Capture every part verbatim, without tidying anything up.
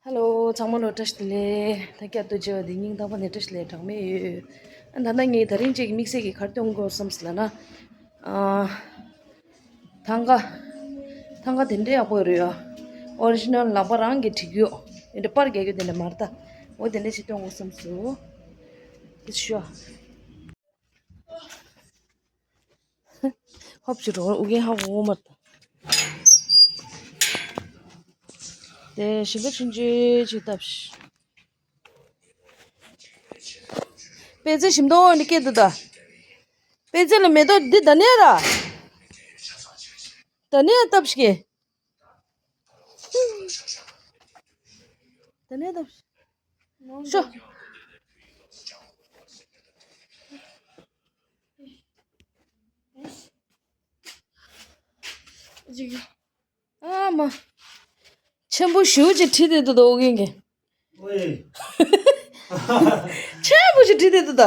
ཧེ་ལོ། ཚང་མ་ལ་བཀྲ་ཤིས་བདེ་ལེགས། ད་བསྐྱར་དུ་མཇལ་བ་འདི་སྙིང་ཐག་པ་ནས་བཀྲ་ཤིས་བདེ་ལེགས་གྲངས་མེད་ཡོད། ཨ་ད་ལྟ་ངས་དེ་རིང་གཅིག་དམིགས་བསལ་གྱི་ག་རེ་སྟོན་དགོས་བསམ་སོང་ལབ་ན། ཨ། ཐང་ག་ཐང་ག་དེ་འདྲའི་ཡག་པོ་རེད་ཡ། ཨོ་རི་ཇི་ནལ་ལག་པ་རང་གིས་བྲིས་རྒྱུ། དེ་འདྲ་པར་རྒྱག་རྒྱུ་དེ་འདྲ་མ་རེད་ད། འོ་དེ་འདྲ་ཞིག་སྟོན་དགོས་བསམ་སོང་། དེ་ཤོ། ཧོབ་ཅི་རོ་ཨུ་གེ་ཧ་གོ་མ་ད། དེ་ཞིང་ཁ་ཆུང་ཆུང་ཅིག་བཏབ་ཤིག་པད་ཚལ་ཞིམ་མདོག་འདི་སྐྱེས་འདུག་ད། པད་ཚལ་ལ་མེ་ཏོག་འདི་ད་ནས་ར། ད་ནས་བཏབ་ཤིག་ད་ནས་བཏབ་ཤིག་ཤོ། ཨ་མ། ཆེན་པོ་ཞེ་པོ་ཅིག་བྲིས་བསྡད་འདུག་ད་ཨོ་རྒྱན་གྱིས། ཨོའི། ཆེན་པོ་ཞིག་བྲིས་བསྡད་འདུག་ད།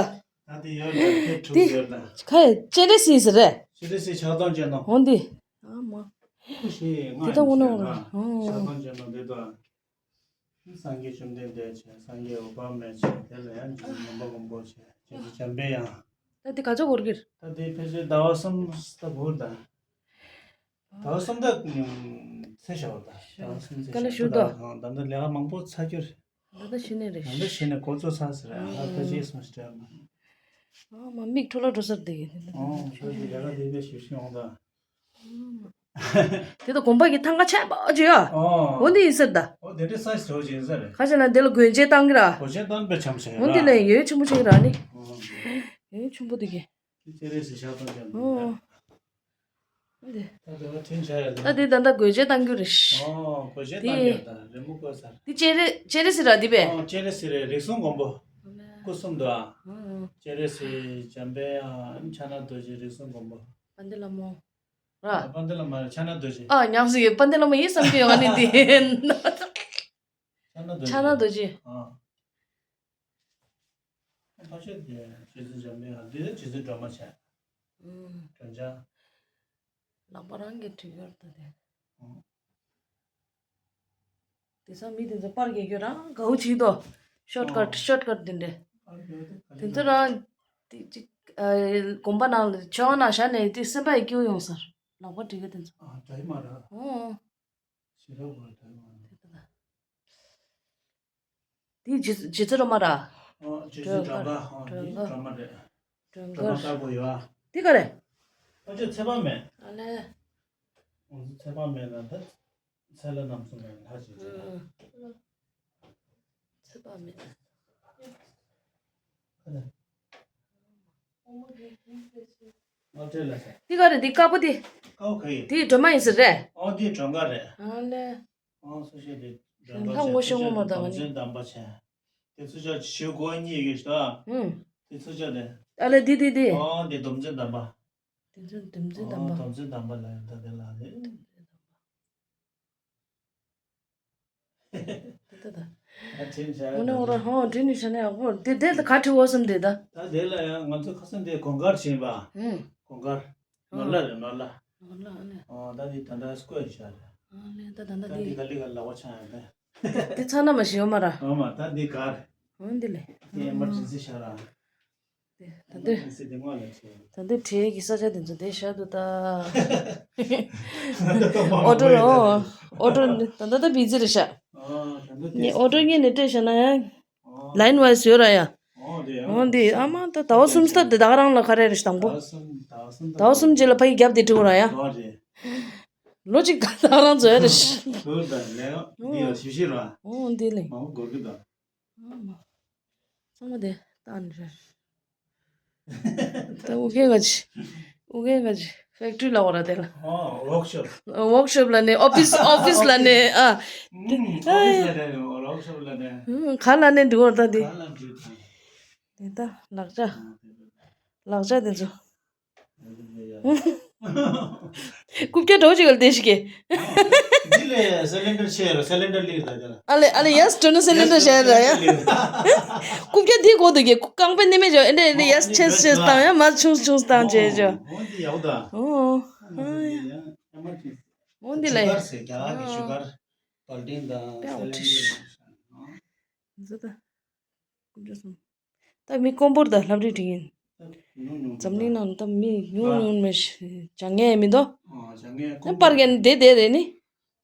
ད་དེ་ཡོད་ད་ཁེ་དྲུག་འདི་ཡོད་ད། ཁ་ཡ་སྤྱན་རས་གཟིགས་རེད། སྤྱན་རས་གཟིགས་ཕྱག་སྟོང་སྤྱན་སྟོང་། འོ་འདི། ཨ་མ། ཁོ་ཞེས་དེ་ལྔ་ད་འོ་ན་ཡིན་འོ་ན། ཞེས་ན། ཕྱག་སྟོང་སྤྱན་སྟོང་འདི་དང་། སངས་རྒྱས་བཅོམ་ལྡན་འདས་བྱས། སངས་རྒྱས་འོད་དཔག་མེད་བྱས། དེ་ལ་ཡང་འཇིགས་མེད་སྨན་པ་མགོན་པོ་བྱས། རྗེ་བཙུན་འཇམ་པའི་དབྱངས། ད་འདི་ག་ཚོད་འགོར་གྱི་རེད། ད་འདི་ཕལ་ཆེར་ཟླ་བ་གསུམ་ད་འགོར་ད། ཟླ་བ་གསུམ་ད་ཚེ་ཞག་པ་ད། ཟླ་བ་གསུམ་ཚེ་དཀའ་ལས་ཞག་ཞུ་ད། ད་ད་ལྟ་ལས་ཀ་མང་པོ་ཚར་གྱི་རེད། ད་ལྟ་ཕྱི་ནས་རེད། ད་ལྟ་ཕྱི་ནས་འགོ་བཙུགས་ཚར་ཟེར་རེད། ཨ་ཕལ་ཆེར་སོང་ཞིག་རེད། ཨ་མ་མིག་འཕྲོ་བརླག་འགྲོ་ས་རེད་དེ་གི། ཨོ་ཕལ་ཆེར་ལས་ཀ་དེ་བས་ཞིབ་ཞིབ་འོང་ད། དེ་ད་དགོན་པ་གི་ཐང་ག་ཆེན་པོ་ཅིག་ཡ། ཨོ། འོ་འདི་ཡིན་ཟེར་ད། ཨོ་དེ་འདྲའི་ས་ཞིག་ཡིན་ས་རེད། ཁ་ཤས་ལ་འདི་ལ་སྒོ་འབྱེད་བཏང་གི་ར། སྒོ་འབྱེད་བཏང་པའི་བྱམས་ཆེ་འོ་འདི་ལ་ཡོད་ཆེན་པོ་ཅིག་ར་ནི། ཨོ། ཡོད་ཆེན་པོ་འདི་གི། དེ་ཅེ་རེ་སི་ཤ་ཏོང་ཅན་འདི། ཨོ། འདི། ད་དེ་བ་ཐིན་ཆ་ཡ་ད། ད་འདི་ད་ད་སྒོ་འབྱེད་བཏང་གི་རེད། ཨོ་སྒོ་འབྱེད་བཏང་གི་ད་རི་མོ་བཀོད་ཚར། འདི་ཅེ་རེ་ཅེ་རེ་སི་ར་འདི་པས། ཨོ་ཅེ་རེ་སི་རེད། རིགས་གསུམ་མགོན་པོ། སྐུ་གསུམ་དུ་ཨ། ཨོ། ཅེ་རེ་སི་འཇམ་པའི་དབྱངས་ཕྱག་ན་རྡོ་རྗེ་རིགས་གསུམ་མགོན་པོ། དཔལ་ལྡན་ལྷ་མོ། ར། དཔལ་ལྡན་ལྷ་མོ་ཕྱག་ན་རྡོ་རྗེ། ཨ་ཉམས་སུ་ཡོད། དཔལ་ལྡན་ལྷ་མོ་ཡིན་བསམ་གྱི་ཡོད་ང་ནི་འདི། ཕྱག་ན་རྡོ་རྗེ། ཕྱག་ན་རྡོ་རྗེ། ཨ། ཕ་ཆོས་དེ་རྗེ་བཙུན་འཇམ་པའི་དབྱངས། འདི་ནི་རྗེ་བཙུན་སྒྲོལ་མ་བྱས། ཨུམ། སྒྲོལ་ལྗང་། ལག་པ་རང་གིས་བྲིས་ཡོད་ད་དེ། ཨུམ། དེང་སང་མི་དེ་ཚོ་པར་རྒྱག་རྒྱུ་རང་དགའ་བོ་བྱེད་དོ། ཤོར་ཀཊ། ཨོ། ཤོར་ཀཊ་དེ་འདྲ། པར་རྒྱག་དེ་དེ་ཚོ་རང་དེ་གཅིག་ཨ་དགོན་པ་ནང་ལ་མཆོད་ཁང་ནང་བཞག་ནས་དེ་སེམས་པ་ཡི་སྐྱིད་པོ་ཡོང་ས་རེད། ལག་པ་བྲིས་ཀ་དེ་ཚོ། ཨ་འདྲ་ཡི་མ་རེད། ཨོ། ཞེ་དྲག་པོ་འདྲ་ཡི་མ་རེད། དེ་རྗེ་རྗེ་བཙུན་སྒྲོལ་མ་ར། ཨོ་རྗེ་བཙུན་སྒྲོལ་མ། ཨོ་དེ་སྒྲོལ་མ་རེད། སྒྲོལ་མ་དཀར་པོ་ཡོད་ཨ། དེ་ག་རེད། ཨོ་ཅོ་ཚེ་དཔག་མེད། ཨ་ལས། ཨོ་ཚེ་དཔག་མེད་ན་ད། ཚེ་ལྷ་རྣམ་གསུམ་ལ་ལྷ་ཅིག་བྱེད་ན། ཨ་ཚེ་དཔག་མེད། ཨ་ལས། ཨོ་སྤྲེལ་ལ་ཟེར། འདི་ག་རེ་འདི་དཀར་པོ་འདི། དཀར་པོ་ག་ཡིན། འདི་སྒྲོལ་མ་ཡིན་ཟེར་རེད། ཨོ་འདི་སྒྲོལ་དཀར་རེད། ཨ་ལས། ཨོ་སུ་ཞིག་འདི་སྒྲོལ་དཀར་ལྷ་ངོ་ཤེས་ངོ་མ་བྱས། དང་ནི་སྡོམ་རྩིས་དམ་པ་བྱས། དེ་ཚུ་ཅག་ཞུ་དགོས་གཉིས་ཡོད་ཤི་ད། ཨུམ། དེ་ཚུ་ཅག་དེ། ཨ་ལས་འདི་འདི་འདི། ཨོ་འདི་སྡོམ་རྩིས་དམ་པ། དེ་ཚོ་སྡོམ་རྩིས་དམ་པ། ཨོ་སྡོམ་རྩིས་དམ་པ་ལ་ཡང་ད་དེ་ལ་ལས། ད་ད་ད། ཨ་དྲིན་ཆ་ཡ་འོ་ན་འོ་ར་ཧོ་དྲིན་ནི་ཆ་ནས་ཡག་པོ་དེ་དེ་ད་ག་དྲི་བ་གསུམ་དེ་ད། ད་དེ་ལ་ཡང་ང་ཚོ་ཁ་སང་དེ་གོང་དཀར་ཕྱིན་པ། ཨུམ། གོང་དཀར། ནོར་ལྷ་རེད་ནོར་ལྷ། ནོར་ལྷ་ཨ་ལས། ཨོ་ད་འདི་ད་ལྟ་སྐོར་ཡ་ཤ་རེད། ཨ་ལས་ད་ད་ད་ད་འདི་འདི། ག་ལི་ག་ལ་བ་ཆ་ཡ་ད། དེ་ཚ་ན་མ་ཞིག་ཡོད་མ་ར། ཨོ་མ་ད་འདི་གར། ཨོ་འདི་ལས། དེ་ཨེ་མར་ཇེན་སི་ཤ་ར། ད་འདི། ད་འདི་བྲེལ་གྱི་ས་ཆ་དེ་ཚོ་དེ་ཤ་འདུག་ད། ཨོ་ཏོ་རོ། ཨོ་ཏོ་ད་ད་ད་བི་ཛི་རེད་ཤག་ངས་ཨོ་ཏོ་ངས་ནས་སྤྲད་བཞག་ན་ཡང་། ལའིན་ཝའི་ཟི་ཡོད་ར་ཡ། ཨོ་འདི་ཨ་མ་ད་ཟླ་བ་གསུམ་ལྟར་དེ་ད་ག་རང་ལ་ག་རེ་རེད་དང་པོ། ཟླ་བ་གསུམ་རྗེས་ལ་ཕ་གི་རྒྱབ་དེ་འགྲོ་ར་ཡ། ལོ་གཅིག་ད་ག་རང་ཚོ་ཡ་རེད། ཨོ་འདི་ལས། ཨ་མ། ཚང་མ་དེ་ད་ནི་རེད། ད་ཨུ་རྒྱན་ག་ཅི། ཨུ་རྒྱན་ག་ཅི། ཕེག་ཊི་རི་ལ་འོ་ར་དེ་ལ། ཨོ་ཝོག་ཤོབ། ཝོག་ཤོབ་ལ་ནི་ཨོ་ཕིས་ཨོ་ཕིས་ལ་ནི་ཨ། ཨུམ་ཨོ་ཕིས་ལ་ནི་ཝོག་ཤོབ་ལ་ནི། ཨུམ་ག་ལ་ནི་འགྲོ་བར་ད་འདི། ག་ལ་འགྲོ་ད། དེ་ད་ལག་ཆ། ལག་ཆ་དེ་ཚོ། རྐུབ་བཀྱག་འདྲ་བོ་ཅིག་ལ་བསྡད་ཤིག་གི། འདི་ལས་སི་ལིན་ཌར་ཆེ་ར་སི་ལིན་ཌར་ལིག་ད་དེ་ལ། ཨ་ལེ་ཨ་ལེ་ཡས་འགྲོ་ན་སི་ལིན་ཌར་བཞག་ར་ཡ། རྐུབ་བཀྱག་འདི་གོ་འདུག་གི་རྐང་པའི་སྣེ་མེད་ཅོ་ཨེ་འདྲ་ཨེ་འདྲ་ཡས་ཆེས་ཆེས་བཏང་ཡ་མ་ཆུང་ཆུང་བཏང་བྱས་ཅོ། འོ་འདི་ཡག་ད། འོ། འོ་འདི་ལས། ཞུ་གར་ཟེར་རྒྱ་གར་གི་ཞུ་གར། པལ་ཏིན་དང་སི་ལིན་ཌར། ཟེར་ད། ཀུན་སྤྱོད་སོང་། ད་མི་དཀོན་པོར་ད་ལྷ་བྲིས་བྲིས་ཡིན། ད་ཉུང་ཉུང་འཛམ་གླིང་ནང་ད་མི་ཉུང་ཉུང་མི་ཞིག་བྱ་ངན་མི་འདུག་ཨ་བྱ་ངན་ད་དཀོན་པར་པོ་རྒན་དེ་དེ་རེད་ནི།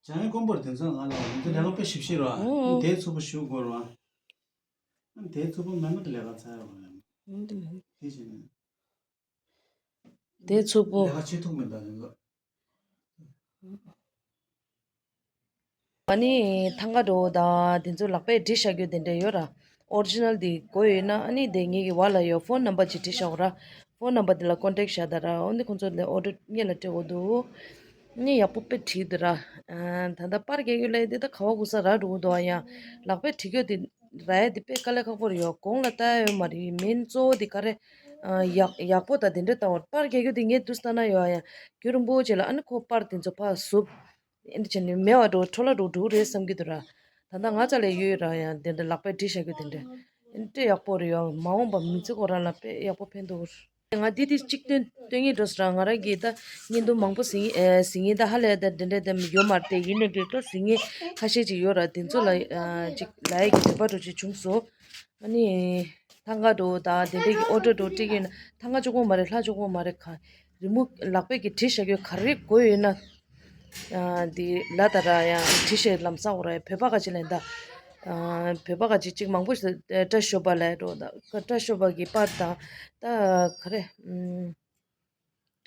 བྱ་ངན་དཀོན་པོར་དེ་ཚོ་ང་ལ་ང་ཚོ་ལས་ཀ་དཔེ་ཞིབ་ཞིབ་ར། ཨོ། དེ་ཚུགས་པ་ཞུ་དགོས་ར། དེ་ཚུགས་པ་མེད་མ་དེ་ལས་ཀ་ཚར་ར། ཨོ་དེ་མ་རེད། དེ་བྱས་ནས། དེ་ཚུགས་པོ། ལས་ཀ་བྱེད་ཐུབ་མེད་ད་དེ་ཚོ། ཨ་ནི་ཐང་ག་འགྲོ་དང་དེ་ཚོ་ལག་པས་བྲིས་བཞག་རྒྱུ་དེ་འདྲ་ཡོད་ར། ཨོ་རི་ཇི་ནལ་དེ་དགོས་ཡོད་ན་ཨ་ནི་དེ་ངེད་ཀྱི་བ་ལ་ཡོད་ཕོན་ནམ་བར་ཅིག་བྲིས་བཞག་ར། ཕོན་ནམ་བར་དེ་ལ་ཀོན་ཊེག་བཞག་ད་ར། འོ་འདི་ཁོང་ཚོ་ལ་ཨོ་ཌར་སྔོན་ལ་སྤྲད་འོ་འདུག་ཨ་ནི་ཡག་པོ་དཔེ་བྲིས་འདུག་ར། ད་ལྟ་པར་རྒྱག་རྒྱུ་ལས་དེ་ད་ག་བ་གུ་ས་ར་འགྲོ་གི་འདུག་ཨ་ཡ། ལག་པས་བྲིས་རྒྱུ་དེ་ར་ཡ་དེ་དཔེ་དཀའ་ལས་ཁག་པོ་རེད་ཡོད། གོང་ལ་ལྟ་ཡ་ཡོད་མ་རེད། མིན་གཙོ་བོ་དེ་ག་རེ། ཨ་ཡག་ཡག་པོ་དང་དེ་འདྲ་བཏང་བར་པར་རྒྱག་རྒྱུ་དེ་ངས་དུས་ལྟ་ན་ཡོད་ཨ་ཡ། རྒྱུན་རིང་པོ་བྱས་ལ་ཨ་ནི་ཁོ་པར་དེ་ཚོ་ཕར་བསུབ། ཨེ་འདྲ་བྱས་ནས་མེད་པ་འགྲོ་འཕྲོ་བརླག་འགྲོ་འགྲོ་རེད་བསམ་གྱི་འདུག་ར། ད་ལྟ་ང་ཅག་ལ་ཡོད་ར་ཡ་དེ་འདྲ་ལག་པས་བྲིས་བཞག་རྒྱུ་དེ་འདྲ། ཨེ་འདྲ་ཡག་པོ་རེད་ཡ། མ་འོངས་པ་མི་ཚེ་ཁོ་རང་ལ་དཔེ་ཡག་པོ་ཕན་ཐོགས། ང་འདི་དེ་གཅིག་སྟོན་སྟོན་གྱི་འགྲོ་ཟེར་ར། ང་རང་གིས་ད་བརྙན་ཐུང་མང་པོ་གཟིགས་ཨེ་གཟིགས་ངེས་ད་ཧ་ལས་ད་དེ་འདྲ་དེ་ཡོད་མ་རེད་དེ། ཡིན་ནའི་འདི་ལྟ་གཟིགས་ངེས་ཁ་ཤས་ཅིག་ཡོད་ར། དེ་ཚོ་ལ་ཨ་ཅིག་ལ་ཡ་གི་འདོད་པ་འགྲོ་ཅིག་བྱུང་སོང་། ཨ་ནི། ཐང་ག་འགྲོ་དང་དེ་འདྲའི་གི་ཨོ་ཌར་འགྲོ་སྤྲད་ཀྱི་ཡོད་ན་ཐང་ག་གཅིག་པོ་མ་རེད། ལྷ་གཅིག་པོ་མ་རེད། ག་རི་མོ་ལག་པས་ཀྱི་བྲིས་བཞག་རྒྱུ་ག་རེ་དགོས་ཡོད་ན། ཨ་འདི་ལ་ད་ར་ཡང་བྲིས་བཞག་ལམ་སང་འོ་ར་ཡ། བོད་པ་ག་ཅིག་ལེན་ད། ཨ་བོད་པ་ག་ཅིག་ཅིག་མང་པོ་ཞིག་བཀྲ་ཤོག་པ་ལ་འགྲོ་ད། བཀྲ་ཤོག་པ་གི་པར་དང་ད་ག་རེ། ཨམ།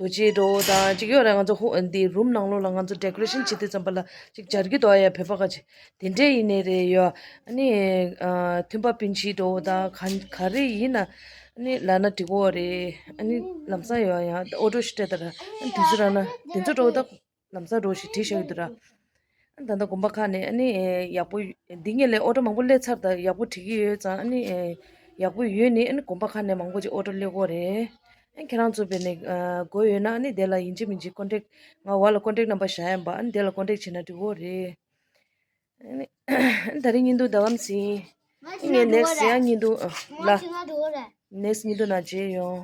རྡོ་རྗེ་འགྲོ་དང་ཅིག་ཡོད་ར། ང་ཚོ་ཧོ་འདི་རུམ་ནང་ལོགས་ལ་ང་ཚོ་ཌེ་ཀོ་རེ་ཤན་བྱེད་དུས་ཙམ་པ་ལ་ཅིག་སྦྱར་གྱི་འདུག་ཨ་ཡ། བོད་པ་ག་ཅིག་དེ་འདྲས་ཡིན་ནའི་རེད་ཡོད། ཨ་ནི་ཨ་མཐུན་པ་སྤུན་མཆེད་འགྲོ་དང་ག་ག་རེ་ཡིན་ན་ཨ་ནི་ལབ་ན་འགྲིག་གོ་རེད། ཨ་ནི་ལམ་སང་ཡོད་ཡ་ཨོ་ཌར་ཞིག་སྤྲད་ད་ར། ཨ་ནི་དུས་ཚོད་རག་ན་དེ་ཚོ་འགྲོ་ད། ལམ་སང་རོ་ཞིག་བྲིས་བཞག་ཡོད་འདུག་ར། ཨ་ད་ལྟ་དགོན་པ་ཁག་ནས་ཨ་ནི་ཡག་པོ་འདི་ངས་ལས་ཨོ་ཌར་མང་པོ་སླེབས་ཚར་ད། ཡག་པོ་བྲིས་ཀྱི་ཡོད་ཙང་ཨ་ནི་ཡག་པོ་ཡོད་ནི་ཨ་ནི་དགོན་པ་ཁག་ནས་མང་པོ་ཅིག་ཨོ་ཌར་སླེབས་ཀྱི་རེད། ཨ་ཁྱེད་རང་ཚོ་བས་ནས་དགོས་ཡོད་ན་ཨ་ནི་དེ་ལ་ཡིན་གཅིག་མིན་གཅིག་ཀོན་ཊེག་ང་བ་ལ་ཀོན་ཊེག་ནམ་བར་བཞག་ཡིན་པ། ཨ་ནི་དེ་ལ་ཀོན་ཊེག་བྱས་ན་འགྲིག་གི་རེད། ཨ་ནི་ད་རིང་བརྙན་ཐུང་ད་གམ་ཟིན། ཨ་ནི་ནེག་སི་ཡང་བརྙན་ཐུང་ལ་ནེག་སི་བརྙན་ཐུང་ནང་མཇལ་ཡོང་།